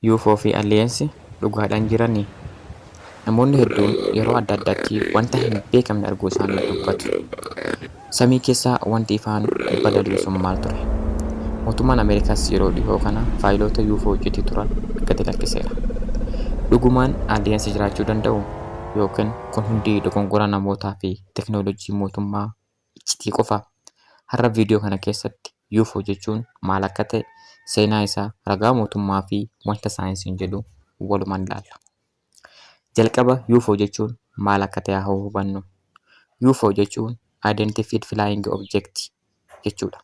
UFO fi Aliens dhugaadhaan jiranii? Namoonni hedduun yeroo adda addaatti wanta hin beekamne arguu isaanii dubbatu. Samii keessa wanti ifaan balali'u sun maal ture? Mootummaan Ameerikaas yeroo dhihoo kana faayiloota UFO iccitii turan gadi lakkiseera. Dhugumaan aliens jiraachuu danda'u? Yookiin kun hundi dogongora namootaa fi teknoolojii mootummaa iccitii qofa? Har'a viidiyoo kana keessatti UFO jechuun maal akka ta'e, seenaa isaa, ragaa mootummaa fi wanta saayinsiin jedhu walumaan ilaalla. Jalqaba UFO jechuun maal akka ta'e haa hubannu. UFO jechuun Identified Flying Object jechuudha.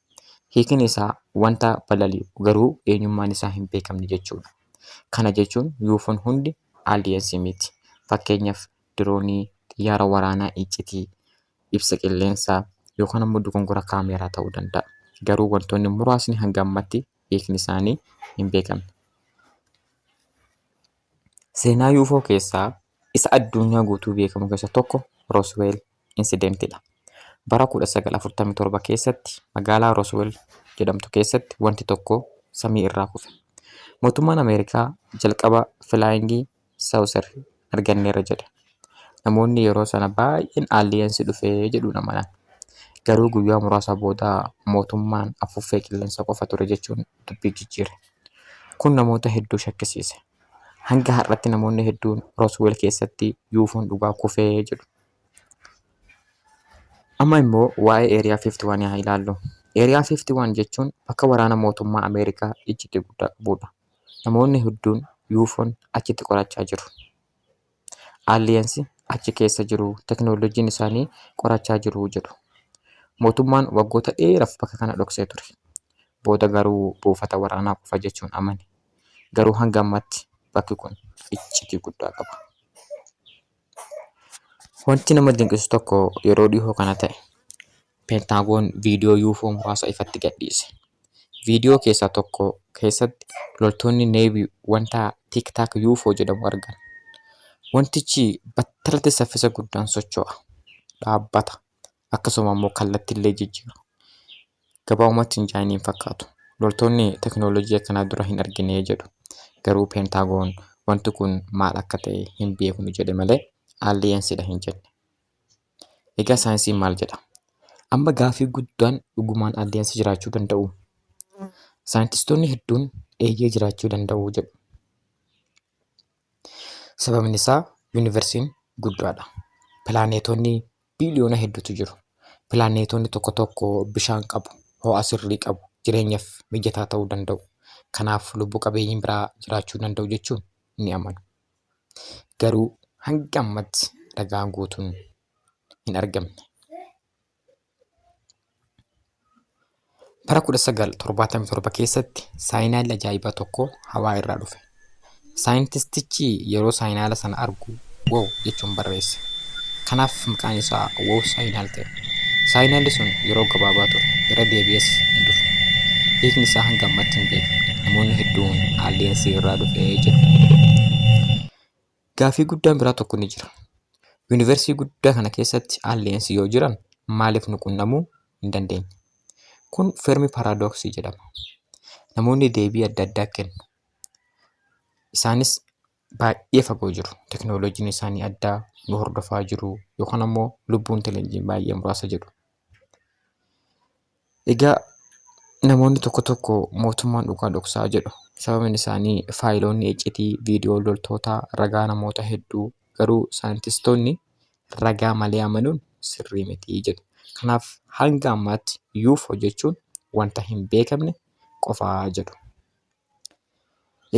Hiikni isaa wanta balali'u garuu eenyummaan isaa hin beekamne jechuudha. Kana jechuun UFOn hundi aliens miti. Fakkeenyaaf diroonii, xiyyaara waraanaa iccitii, ibsa qilleensaa yookaan ammoo dogongora kaameeraa ta'uu danda'a. Garuu wantoonni muraasni hanga ammatti hiikni isaanii hin beekamne. Seenaa UFO keessaa isa addunyaa guutuu beekamu keessaa tokko Roswell Incident dha. Bara 1947 keessatti magaalaa Roswell jedhamtu keessatti wanti tokko samii irraa kufe. Mootummaan Ameerikaa jalqaba flying saucer arganneerra jedhe. Namoonni yeroo sana baay'een aliens dhufee jedhuun amanan. Garuu guyyaa muraasa booda mootummaan afuuffee qilleensa qofa ture jechuun dubbii jijjiire. Kun namoota hedduu shakkisiise. Hanga har'atti namoonni hedduun Roswell keessatti UFOn dhugaa kufee jedhu. Amma immoo waa'ee Area 51 haa ilaallu. Area 51 jechuun bakka waraana mootummaa Ameerikaa iccitii guddaa qabudha. Namoonni hedduun UFOn achitti qorachaa jiru. Aliens achi keessa jiru, teknooloojiin isaanii qorachaa jiru jedhu. Mootummaan waggoota dheeraaf bakka kana dhoksee ture. Booda garuu buufata waraanaa qofa jechuun amane. Garuu hanga ammaatti bakki kun iccitii guddaa qaba. Wanti nama dinqisu tokko yeroo dhihoo kana ta'e. Peentaagoon viidiyoo UFO muraasa ifatti gadhiise. Viidiyoo keessaa tokko keessatti loltoonni Navy wanta Tic Tac UFO jedhamu argan. Wantichi battalatti saffisa guddaan socho'a, dhaabbata, akkasuma immoo kallattiillee jijjiira. Gabaabumatti injaayinii hin fakkaatu. Loltoonni teknoolojii akkanaa dura hin argine jedhu. Garuu Peentaagoon wanti kun maal akka ta'e hin beeknu jedhe malee aliensidha hin jenne. Egaa saayinsiin maal jedha? Amma gaaffii guddaan dhugumaan aliens jiraachuu danda'u? Saayintistoonni hedduun eeyyee jiraachuu danda'u jedhu. Sababni isaa yuunivarsiin guddaadha. Pilaaneetonni biiliyoona hedduutu jiru. Pilaaneetonni tokko tokko bishaan qabu, ho'a sirrii qabu, jireenyaaf mijataa ta'uu danda'u. Kanaaf lubbu qabeeyyiin biraa jiraachuu danda'u jechuun ni amanu. Garuu hanga ammatti ragaan guutuun hin argamne. Bara 1977 keessatti saayinaalli ajaa'ibaa tokko hawaa irraa dhufe. Saayintistichi yeroo saayinaala sana argu wow jechuun barreesse. Kanaaf maqaan isaa wow signal ta'e. Saayinaalli sun yeroo gabaabaa ture, irra deebi'ees hin dhufne. Hiikni isaa hanga ammatti hin beekamne. Namoonni hedduun aliensii irraa dhufe jedhu. Gaaffii guddaan biraa tokko ni jira. Yuunivarsii guddaa kana keessatti aliensii yoo jiran maaliif nu qunnamuu hin dandeenye? Kun Fermi Paradox jedhama. Namoonni deebii adda addaa kennu. Isaanis baay'ee fagoo jiru. Teknooloojiin isaanii addaa nu hordofaa jiru yookaan ammoo lubbuun intelligent baay'ee muraasa jedhu. Egaa namoonni tokko tokko mootummaan dhugaa dhoksaa jedhu. Sababni isaanii faayiloonni iccitii, viidiyoo loltootaa, ragaa namoota hedduu garuu saayintistoonni ragaa malee amanuun sirrii miti jedhu. Kanaaf hanga ammaatti UFO jechuun wanta hin beekamne qofaa jedhu.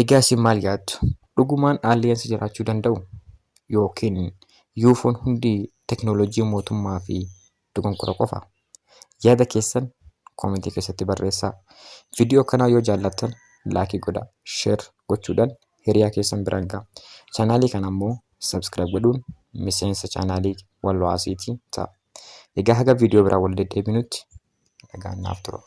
Egaa isin maal yaaddu? Dhugumaan aliens jiraachuu danda'u? Yookiin UFOn hundi teknoolojii mootummaa fi dogongora qofa? Yaada keessan koomentii keessatti barreessaa. Viidiyoo kanaa yoo jaallattan like godhaa, share gochuudhaan hiriyaa keessan biraan gahaa. Chaanaalii kana immoo subscribe godhuun miseensa chaanaalii Walloo Asiitii ta'a. Egaa haga viidiyoo biraa wal deddeebinutti nagaan naaf tura.